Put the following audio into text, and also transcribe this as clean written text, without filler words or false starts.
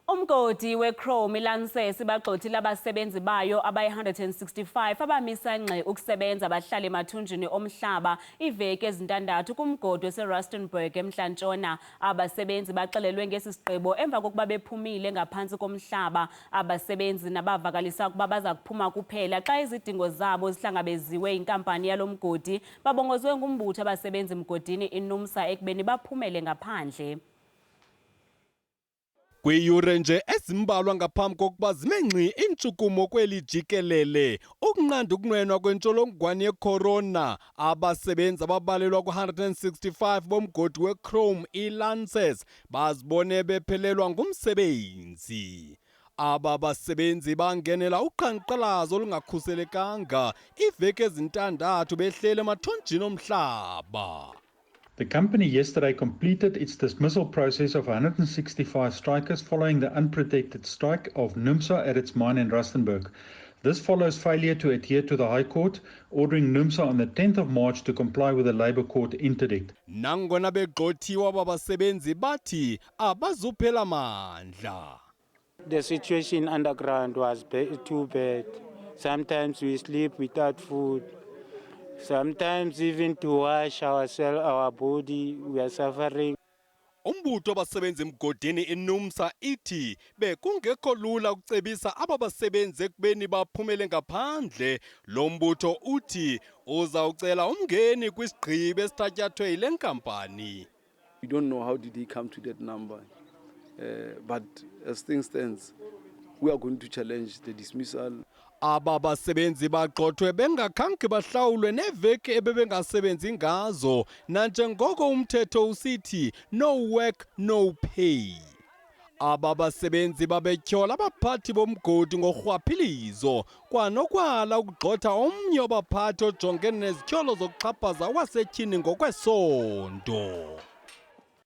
Umgodi weChrome iLances bagxothile abasebenzi bayo abayi-165 abamisa ngxi ukusebenza bahlala emathunjini omhlaba iiveki ezintandathu kumgodi oseRustenburg eMntla-Ntshona. Abasebenzi baxelelwe ngesi sigqibo emva kokuba bephumile ngaphantsi komhlaba. Abasebenzi nabavakalisa ukuba baza kuphuma kuphela xa izidingo zabo zihlangabeziwe yinkampani yalo mgodi babongozwe ngumbutho abasebenzi mgodini iNUMSA ekubeni baphumele ngaphandle. Kwiiyure nje ezimbalwa ngaphambi kokuba zime ngxi iintshukumo kweli jikelele ukunqanda ukunwenwa kwentsholongwane yekhorona, abasebenzi ababalelwa ku-165 bomgodi weChrome iLances bazibone bephelelwa ngumsebenzi. Aba basebenzi bangenela uqhankqalazo olungakhuselekanga iiveki ezintandathu behleli emathunjini omhlaba. The company yesterday completed its dismissal process of 165 strikers following the unprotected strike of NUMSA at its mine in Rustenburg. This follows failure to adhere to the High Court, ordering NUMSA on the 10th of March to comply with the Labour Court interdict. Nangona begxothiwe aba basebenzi bathi abazuphela mandla. The situation underground was too bad. Sometimes we sleep without food. Sometimes even to wash ourselves, our body, we are suffering. Umbutho wabasebenzi emgodini iNUMSA ithi bekungekho lula ukucebisa aba basebenzi ekubeni baphumele ngaphandle. Lo mbutho uthi uzawucela umngeni kwisigqibo esithatyathwe yile nkampani. We don't know how did he come to that number. But as things stands, we are going to challenge the dismissal. Aba basebenzi bagxothwe bengakhange bahlawulwe neeveki ebebengasebenzi ngazo nanjengoko umthetho usithi no work, no pay. Aba basebenzi babetyhola abaphathi bomgodi ngorhwaphilizo kwanokwala ukugxotha omnye wabaphathi ojongene nezityholo zokuxhaphaza wasetyhini ngokwesondo.